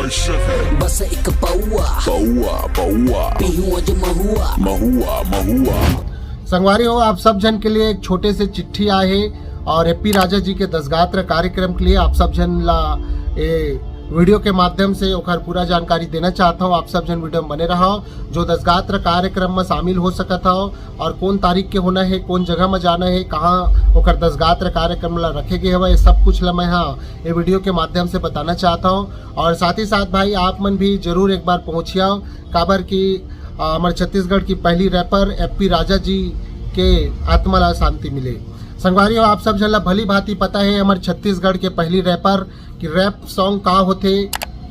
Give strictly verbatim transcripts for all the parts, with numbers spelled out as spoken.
बस एक पौआ, पौआ, पौआ। पीहूं आज महुआ। महुआ, महुआ। संगवारी हो, आप सब झन के लिए एक छोटे से चिट्ठी आए हे और एप्पी राजा जी के दसगात्र कार्यक्रम के लिए आप सब झन ला ए वीडियो के माध्यम से ओकर पूरा जानकारी देना चाहता हूँ। आप सब झन वीडियो में बने रहो। जो दसगात्र कार्यक्रम में शामिल हो सकत हो और कौन तारीख के होना है, कौन जगह में जाना है, कहाँ ओकर दसगात्र कार्यक्रम ला रखे गए हवे, ये सब कुछ ला मैं हाँ ये वीडियो के माध्यम से बताना चाहता हूँ। और साथ ही साथ भाई, आप मन भी जरूर एक बार पहुँचिया, काबर कि आ, हमर छत्तीसगढ़ की पहली रैपर एप्पी राजा जी के आत्मा ला शांति मिले। संगवारी हो, आप सब झन ला भली भांति पता है हमर छत्तीसगढ़ के पहली रैपर कि रैप सॉन्ग का होथे,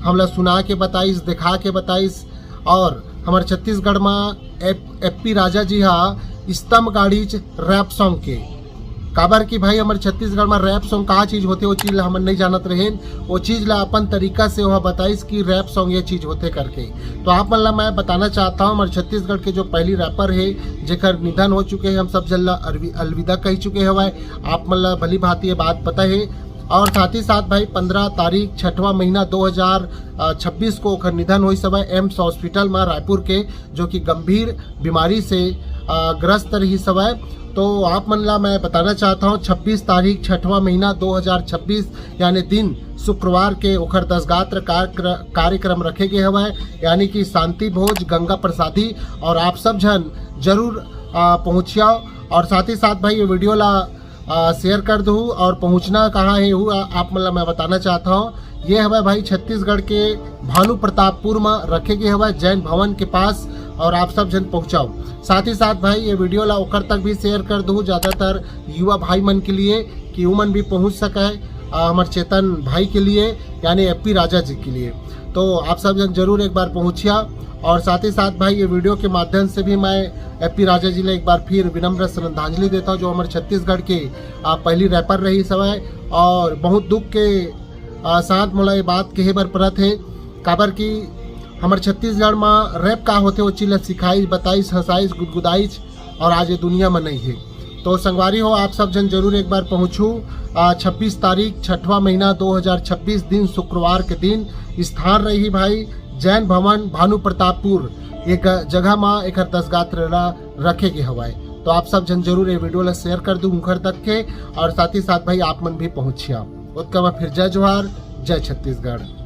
हमला सुना के बताइस, दिखा के बताइस। और हमर छत्तीसगढ़ में एप, एप्पी राजा जी हा स्तंभ गाड़ीच रैप सॉन्ग के। काबर कि भाई, हमर छत्तीसगढ़ में रैप सॉन्ग का चीज होथे, वो चीज ला हमन नहीं जानत रहेन। वो चीज ला अपन तरीका से वह बताइस कि रैप सॉन्ग ये चीज होथे करके। तो आप मन ला मैं बताना चाहता हूँ, हमर छत्तीसगढ़ के जो पहली रैपर है, जेकर निधन हो चुके हैं, हम सब झन ला अरवि-, अलविदा कह चुके हवय, आप मन ला भली भांति ये बात पता है। और साथ ही साथ भाई, पंद्रह तारीख, छठवां महीना, दो हज़ार छब्बीस को ओकर निधन होइस हवय एम्स हॉस्पिटल में रायपुर के, जो कि गंभीर बीमारी से आ, ग्रस्त रहिस हवय। तो आप मन ला मैं बताना चाहता हूँ, छब्बीस तारीख, छठवां महीना, दो हज़ार छब्बीस, यानी दिन शुक्रवार के ओकर दसगात्र कार्यक्र-, कार्यक्रम रखे गए हवय, यानी कि शांति भोज, गंगा प्रसादी। और आप सब झन जरूर आ, पहुँचिया। और साथ ही साथ भाई, ये वीडियो ला आ, शेयर कर दहू और पहुँचना कहाँ है, वो आ, आप मन ला मैं बताना चाहता हूँ। ये हवय भाई, छत्तीसगढ़ के भानु प्रतापपुर में रखे गए हवय जैन भवन के पास, और आप सब झन पहुँचाओ। साथ ही साथ भाई, ये वीडियो ला ओकर तक भी शेयर कर दहू, ज़्यादातर युवा भाई मन के लिए, कि उमन भी पहुँच सके, आ, हमर चेतन भाई के लिए, यानी एप्पी राजा जी के लिए। तो आप सब झन जरूर एक बार पहुँचिया। और साथ ही साथ भाई, ये वीडियो के माध्यम से भी मैं एप्पी राजा जी ला एक बार फिर विनम्र श्रद्धांजलि देता हूँ, जो हमर छत्तीसगढ़ के आ, पहली रैपर रहिस हवय। और बहुत दुख के आ, साथ मोला ये बात कहे बर परत हे, काबर कि हमर छत्तीसगढ़ म रैप का होथे, वो चीज ला सिखाइस, बताइस, हंसाइस, गुदगुदाइस, और आज ये दुनिया में नहीं है। तो संगवारी हो, आप सब झन जरूर एक बार पहुँचू। आ, छब्बीस तारीख, छठवां महीना, दो हज़ार छब्बीस, दिन शुक्रवार के दिन, स्थान रही भाई जैन भवन, भानु प्रतापपुर, एक जगह में एकर दसगात्र ला रखे गए हवय। तो आप सब झन जरूर ये वीडियो ला शेयर कर दू उनकर तक के, और साथ ही साथ भाई, आप मन भी पहुँचिया। ओतका में फिर जय जोहार, जय छत्तीसगढ़।